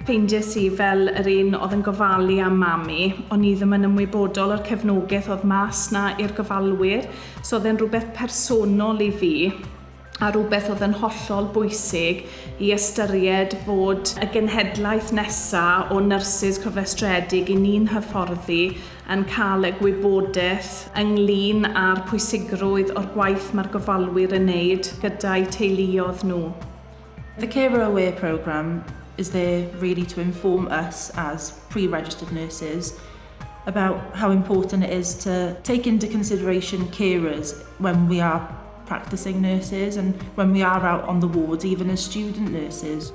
Ffeindies i fel yr un oedd yn gofalu am mami, o'n i ddim yn ymwybodol o'r cefnogaeth oedd mas 'na i'r gofalwyr, so oedd e'n rhywbeth personol i fi a rhywbeth oedd yn hollol bwysig i ystyried fod y genhedlaeth nesa o nyrsys cofrestredig i ni'n hyfforddi yn cael y gwybodaeth ynglyn â'r pwysigrwydd o'r gwaith mae'r gofalwyr yn neud gyda'u teuluodd nhw. The Carer Aware programme is there really to inform us as pre-registered nurses about how important it is to take into consideration carers when we are practicing nurses and when we are out on the wards, even as student nurses.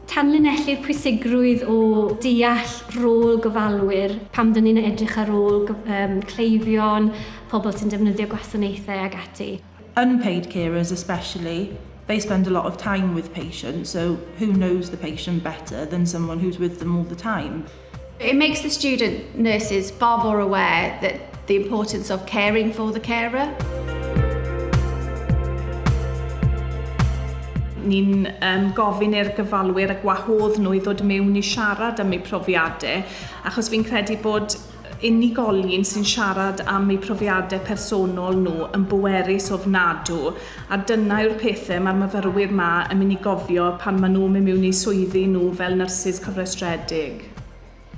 Tanlinellu'r pwysigrwydd o deall rôl gofalwyr pam dyn ni'n edrych ar ôl um, cleifion, pobl sy'n defnyddio gwasanaethau ag ati. Unpaid carers especially, they spend a lot of time with patients, so who knows the patient better than someone who's with them all the time? It makes the student nurses far more aware that the importance of caring for the carer. Ni'n um, gofyn i'r gyfalwyr a gwahodd nhw i ddod mewn i siarad am eu profiadau, achos fi'n credu bod unigolyn sy'n siarad am eu profiadau personol nhw yn bwerus ofnadw, a dyna yw'r pethau mae'r myfyrwyr ma yn mynd i gofio pan maen nhw'n mynd mewn i swyddi nhw fel nyrsys cofrestredig.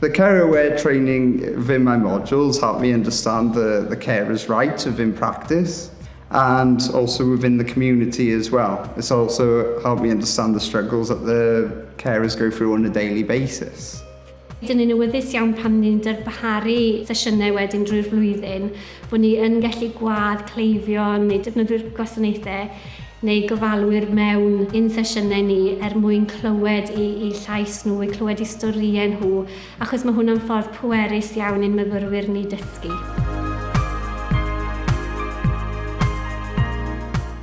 The Carer Aware training within my modules helped me understand the, the carer's rights within practice and also within the community as well. It's also helped me understand the struggles that the carers go through on a daily basis. Dyn ni'n awyddus iawn pan ni'n darparu sesiynau wedyn drwy'r flwyddyn bod ni yn gallu gwadd cleifion neu defnyddwyr gwasanaethau neu gofalwyr mewn un sesiynau ni er mwyn clywed eu, eu llais nhw, eu clywed eu storïau nhw, achos mae hwnna'n ffordd pwerus iawn i'n myfyrwyr ni dysgu.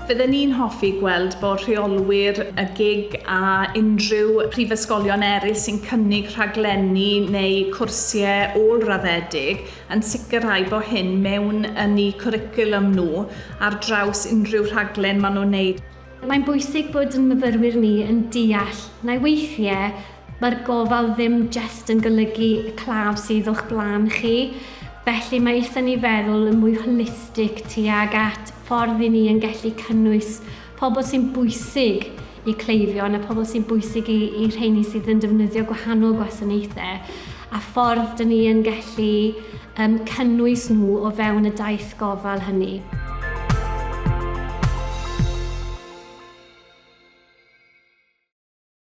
Fydden ni'n hoffi gweld bod rheolwyr y gig a unrhyw prifysgolion eraill sy'n cynnig rhaglenni neu cwrsiau ôl-raddedig yn sicrhau bod hyn mewn yn eu cwricwlwm nhw ar draws unrhyw rhaglen maen nhw'n wneud. Mae'n bwysig bod yn myfyrwyr ni yn deall na weithiau mae'r gofal ddim jyst yn golygu y claf sydd o'ch blaen chi. Felly mae eisiau ni feddwl yn mwy holistig tuag at ffordd i ni yn gallu cynnwys pobl sy'n bwysig i cleifion a pobl sy'n bwysig i, i rheini sydd yn defnyddio gwahanol gwasanaethau a ffordd dyn ni yn gallu um, cynnwys nhw o fewn y daith gofal hynny.